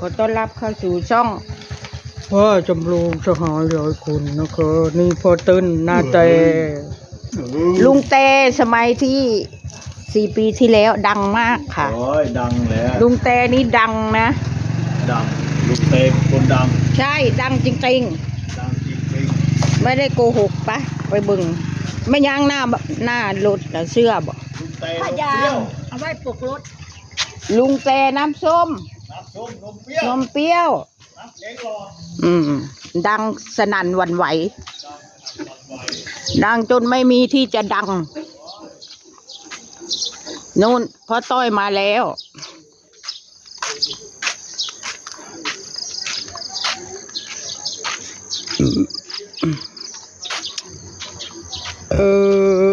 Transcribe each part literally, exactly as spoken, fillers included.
ขอต้อนรับเข้าสู่ช่องพ่อจำลองสหายหลายคนนะคะ นี่พ่อเติ้ลนาแต ลุงแตสมัยที่สี่ปีที่แล้วดังมากค่ะ โอ้ย ดังแล้ว ลุงแตนี่ดังนะ ดัง ลุงแตเป็นคนดัง ใช่ ดังจริงๆ ดังจริงๆ ไม่ได้โกหกปะ ไปเบิ่ง ไม่ยั้งหน้า หน้ารถนะ เสื้อบ่ ลุงแต พยายาม เปรี้ยว เอาไว้ปลุกรถ ลุงแตน้ำส้ม น้ำส้มนมเปรี้ยว นมเปรี้ยว อืม ดังสนั่นหวั่นไหว ดังจนไม่มีที่จะดัง นู่น พ่อต้อยมาแล้ว เออ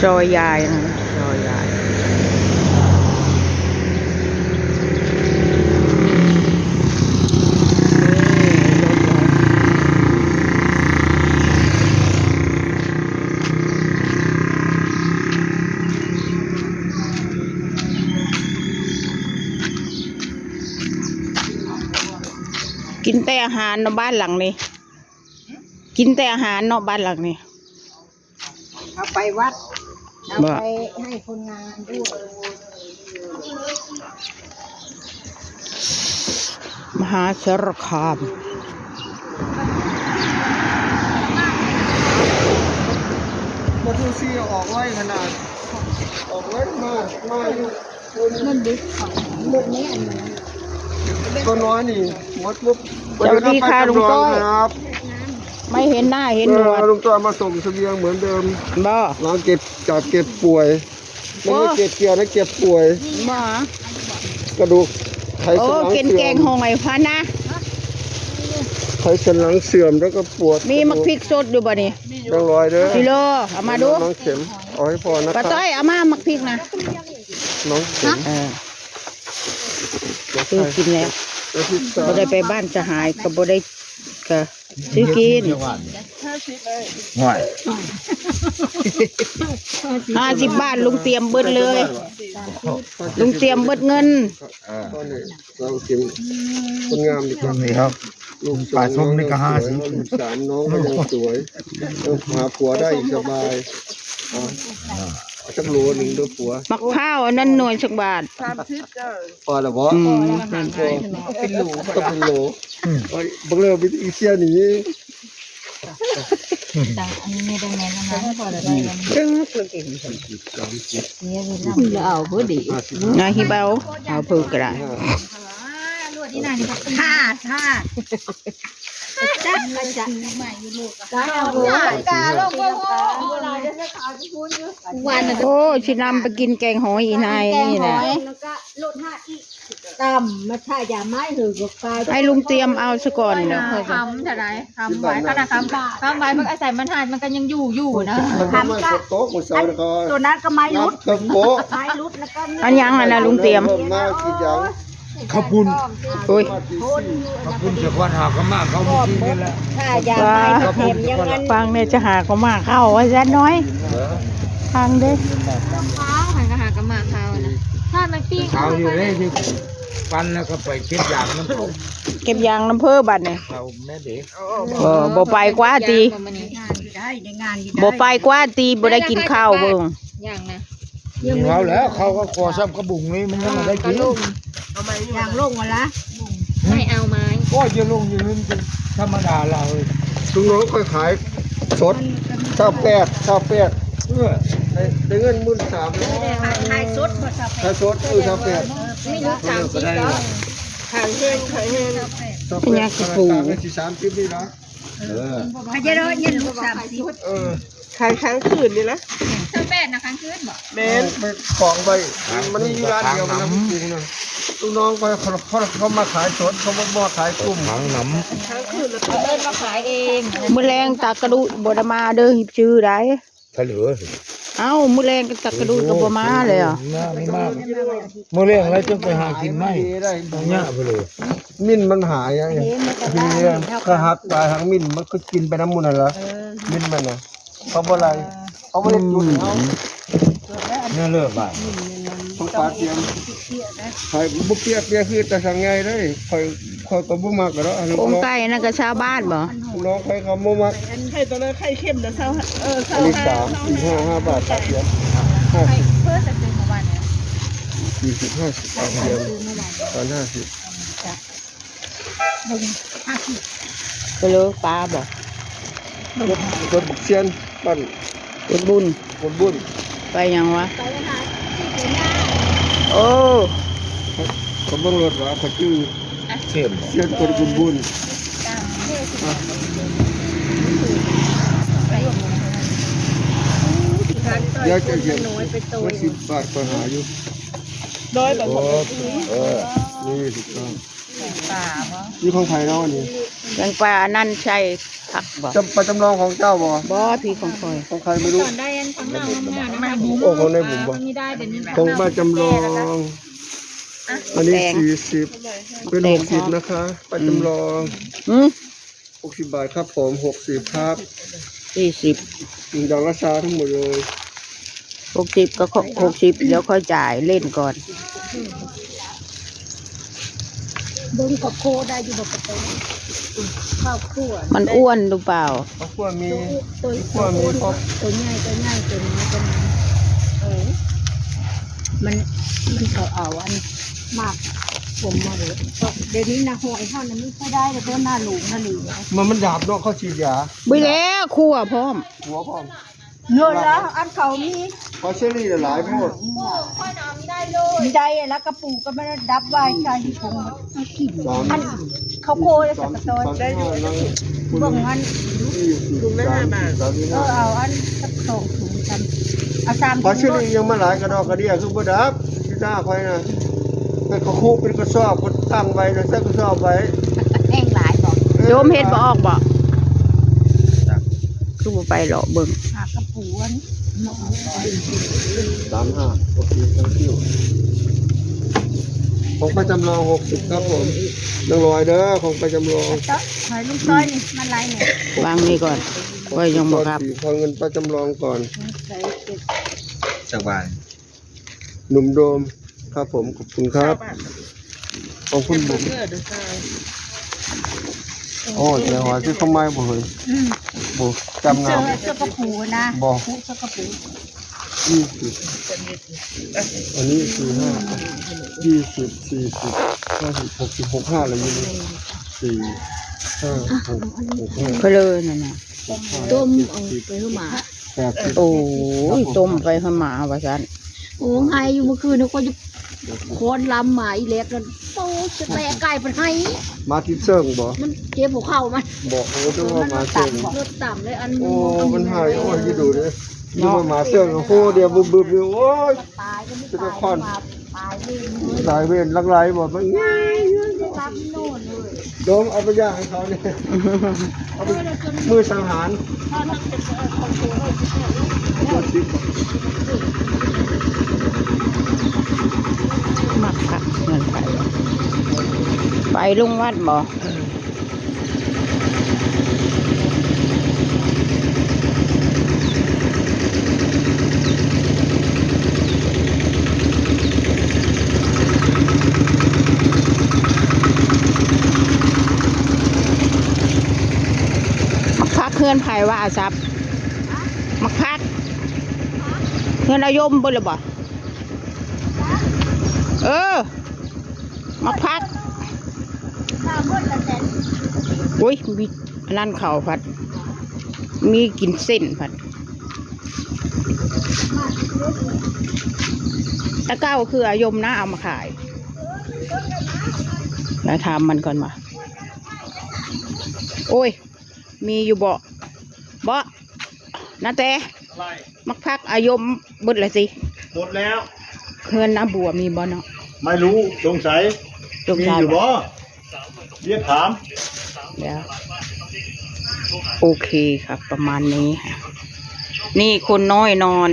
ซอยยายนะ ซอยยาย นี่ รถยาย กินแต่อาหารเนาะบ้านหลังนี้ กินแต่อาหารเนาะบ้านหลังนี้ เอาไปวัด เอา บ่ ไปให้คนงานด้วย มหาสารคาม บ่ดูสิออกไวขนาด ออกไวมาก มาอยู่ มันดึกค่ะ รถนี้อันนี้ ก็น้อยนี่ หมดปุ๊บ สวัสดีค่ะ ลุงต้อย ครับ ไม่เห็นหน้าเห็นหนวด เออ ลุงต้อยมาส่งเสบียงเหมือนเดิม บ่ หลังเจ็บ จากเจ็บป่วย โอ้ ไม่ได้เจ็บเกี่ยวนะ เจ็บป่วย บ่ กระดูกไขสันหลังเสื่อม โอ้ กินแกงหอยพะนะ ไขสันหลังเสื่อมแล้วก็ปวด มีหมากพริกสดอยู่บ่นี่ ยังลอยเด้อ กิโล เอามาดู น้องเข็ม เอาให้พอนะ ป้า ครับ ต้อย เอามาหมากพริกนะ น้องเข็ม เออ เดี๋ยว ซื้อกินแล้ว เดี๋ยวพี่สาว บ่ได้ไปบ้านสหายก็บ่ได้ ก็ซื้อกิน ห่วย ห้าสิบบาท ลุงเตรียมเบิดเลย ลุงเตรียมเบิดเงิน เออ เราเตรียมคนงามดีกว่า นี่ครับ ลูกสอง ปลาส้มนี่ก็ห้าสิบ ลูกสาม น้องก็ยังสวย เออ หาผัวได้อีกสบาย อ่ะ เอาสักโลหนึ่งเด้อผัว หมากพร้าวอันนั้นหน่วยสักบาท สามสิบเด้อ พอแล้วบ่ อืม เป็นโล ก็เป็นโล อืม เอ้ย บักเลิฟเป็นอีเชียนี่ แต่อันนี้ไม่ได้แม่นแล้วนะ พอแล้วได้แล้ว จึ๊กเลย เนี่ยเวลา เอาพอดี ห้าสิบ นะ ฮิบเอา เอาเพิ่มก็ได้ ห้า ค่ะ ค่ะ จักกะจะ กาลงไปโอ้ วันน่ะ โอ้ สินำไปกินแกงหอยอีนายนี่นะ แกงหอย แล้วก็ลดห้าอีก ตำมาถ่ายยาไม้หือก็กลาย ให้ลุงเตรียมเอาซะก่อนเนาะ คำเท่าไหร่ คำไว้ ขนาดคำ คำไว้มันอาศัยมันหาย มันก็ยังอยู่อยู่นะ มันก็ไม่ฝนตกเมื่อเช้าแล้วก็ ตัวนั้นก็ไม้หลุด น้ำเกือบโป๊ะ ไม้หลุดแล้วก็ อันยังอันน่ะลุงเตรียม มากินยัง ข้าวปุ้น โอ้ย ข้าวปุ้นเสียควันหากะมาเข้ามากินนี่แหละ ถ้ายาไม้ก็เต็มยังงั้น ฟังเนี่ยจะหากะมาเข้าว่าซะน้อย เออ ฟังเด้อ ข้าวหันก็หากะมาเข้านะ ถ้ามันปิ้ง ข้าวอยู่เลยที่ฟันแล้วก็ไปเก็บยางน้ำเขา เก็บยางน้ำเพิ่นบัดเนี่ย เขาแม่เด็ก เออ บ่ไปกว่าติ ได้ ได้งานอยู่ บ่ไปกว่าติ บ่ได้กินข้าวเบิ่ง อย่างนะ มีเว้าแล้ว เขาก็ขอซ้ำกระบุงนี่ มันยังไม่ได้กิน อย่างลงมาละ ไม่เอาไม้ โอ้ย อย่าลงอย่างนั้น ธรรมดาเรา ลุงน้องค่อยขายสด ซาวแปด ซาวแปด เออ ได้ ได้เงินหมื่นสาม ขายสดบ่ซาวแปด ขายสด เออ ซาวแปด ไม่รู้สามสิบเหรอ ขายแห้ง ขายแห้ง เป็นไงกระปู ขายสี่สามสิบนี่นะ เออ ขายเยอะๆ เย็นลูกสามสิบ เออ ขายค้างคืนนี่นะ ซาวแปดนะ ค้างคืนบ่ แม่น มันกองไว้ มันมีอยู่ร้านเดียวมันนะ ค้างน้ำ ลูกน้องไปเขา เขา เขามาขายสด เขาบ่มาขายกลุ่ม ค้างน้ำ ค้างคืนแล้วก็ได้มาขายเอง มื้อแลงตากระดูกบ่ได้มาเด้อ หิบจื้อได้ ทะเล เอ้า มื้อแลงก็ตากระดูกก็บ่มาเลยอ่ะ มา ไม่มา มื้อแลงแล้วจึงไปหากินไม่ เนี่ยไปเลย มิ่นมันหายอ่ะ เอ๊ะ มันก็ได้ ทีนี้ เท่ากัน ถ้าหักตายหักมิ่นมันก็กินไปน้ำมันนั่นละ เออ มิ่นมันนะ เขาบ่ไร เขาบ่ได้จุดให้เฮา น่าเลิกบ้าน ของปลาเทียม ใครบ่เปียกเปียกคือแต่สั่งไงได้ ข่อย ข่อยก็บ่มักดอก อันนี้ องค์ไก่นั่นก็ชาวบ้านบ่ น้องข่อยเขาบ่มัก ไข่ตัวนั้นไข่เค็มนะเศร้า เออ เศร้า อันนี้ ห้า สาม สี่ ห้า ห้าบาทปลาเทียม ห้าสิบ เพิ่นจะซื้อมาบ้านเนี่ย สี่สิบ ห้าสิบ ปลาเทียม ตอน ห้าสิบ ไปเลยปลาบ่ รถ รถบักเซียน บ้าน บุญบุญ บุญบุญ ไปหยังวะ โอ้ เขาเบิ่งรถว่าเขาจื้อ เสียน เซียนคนบุญบุญ เดี๋ยวจะเห็น น้อยไปโต ว่าสิบบาทก็หาอยู่ น้อยแบบ โอ้ เออ นี่ถูกต้อง ปลาบ่ นี่ของใครเนาะอันนี้ แกงปลาอันนั้นใช่ผักบ่ จำ ปลาจำลองของเจ้าบ่ บ่ พี่ของข่อย ของใครไม่รู้ ตอนได้อันของเรางามๆนะ โอ้ ของในบุ๋มบ่ มันมีได้แต่นี่ ของป้าจำลอง อันนี้ แตง สี่สิบ เป็น แตง หกสิบ นะคะ ป้าจำลอง หืม หกสิบบาทครับผม หกสิบครับ สี่สิบ อย่างละซาทั้งหมดเลย หกสิบก็ หกสิบ เดี๋ยวค่อยจ่ายเล่นก่อน เบิ่งกับโคได้อยู่บ่ปะตอง ข้าวคั่ว มันอ้วนหรือเปล่า ข้าวคั่วมี ตัว ข้าวคั่วมีครบ ตัวใหญ่ ตัวใหญ่ ตัวน้อย ตัวน้อย เออ มัน มันเขาเอาอัน มาก ผมมาเลย เดี๋ยวนี้นะ หอยเฮานะ ไม่ค่อยได้เลย เพราะหน้าหลวง หน้าหลวง มัน มันหยาบเนาะ เขาฉีดยา บ่แล้ว คั่วพร้อม หัวพร้อม เงินละ อันเขามี ปลาเชอรี่หลายโพด ไม่ได้แล้วกระปูก็ไม่ได้ดับไว้ ใช่ที่ผม สาม อัน เขาโคย สาม สามสิบห้า แล้ว เบิ่งอัน นี่อยู่สี่สิบ สาม สามสิบ เออ ห้า เอาอันสักสองถุงกัน เอาสามถุง ปลาเชอรี่ยังมาหลายกระดอกกระเดี้ย คือบ่ดับ ที่หน้าข่อยนะ เป็นกระคุเป็นกระสอบ ก็ตั้งไว้นะ ใส่กระสอบไว้ แห้งหลายบ่ เออ โยมเฮ็ดบ่ออกบ่ คือบ่ไปเลาะเบิ่ง หากระปูอัน สามห้า โอเค thank you ของป้าจำลอง หกสิบ ครับผม หนึ่งร้อยเด้อ ของป้าจำลอง หอยลูกซ้อยนี่ มันไรเนี่ย วางนี่ก่อน ไว้ยังบ่ครับ ขอเงินป้าจำลองก่อน จักบาท หนุ่มโดม ครับผม ขอบคุณครับ ของคุณบุ๋ม โอ้ย แต่ว่าที่เขาไม่บ่เฮ้ย อืม บ่ จำงาม เสื้อกระปูนะ บ่ เสื้อกระปู ยี่สิบ อันนี้สี่ห้า ยี่สิบ สี่สิบ ห้าสิบ หกสิบ หกห้า อะไรอยู่นี่ สี่ห้า หก หกห้า ก็เลยนั่นน่ะ ต้มเอาไปให้หมา แปดสิบ โอ้ย ต้มไปให้หมาว่าซั่น โอ้ ไห้อยู่เมื่อคืนนี่ก็จะค้อนลำหมาอีเล็กนั่น โอ้ จะแตกไก่เป็นไห้ มาติดเซิงบ่ มันเจ็บหัวเข่ามัน บ่ โอ้ เรียกว่าหมาเซิง รถต่ำเลยอัน โอ้ มันหาย โอ้ย อยู่ดูเด้อ อยู่มาหมาเซิง โอ้โห เดี๋ยวบึบๆอยู่ โอ้ย ตายก็ไม่ จะต้อ ตาง ย คอน มา ตายเวร ตายเวร ลักไลบ่ มัน ไม่ได้รับโน่นเลย โดมเอาไปย่างให้เขาเนี่ย เอาไป มือสังหาร มักคักเงินไป ไปลุงวัดบ่ มักพักเฮือนไผว่าอาซับ มักพัก เฮือนอายมเบิดแล้วบ่ เออ มักพัก อุ้ย มีอันนั้นเขาพัด มีกินเส้นพัด ตะเก้าคืออายมนะ เอามาขาย แล้วถามมันก่อนว่า โอ้ย มีอยู่บ่ บ่ นาแต่ อะไร มักพักอายมเบิดละสิ หมดแล้ว เฮือนน้าบัวมีบ่เนาะ ไม่รู้ สงสัย สงสัย มีอยู่บ่ เรียกถาม เดี๋ยว โอเคครับ ประมาณนี้ค่ะ นี่คนน้อยนอน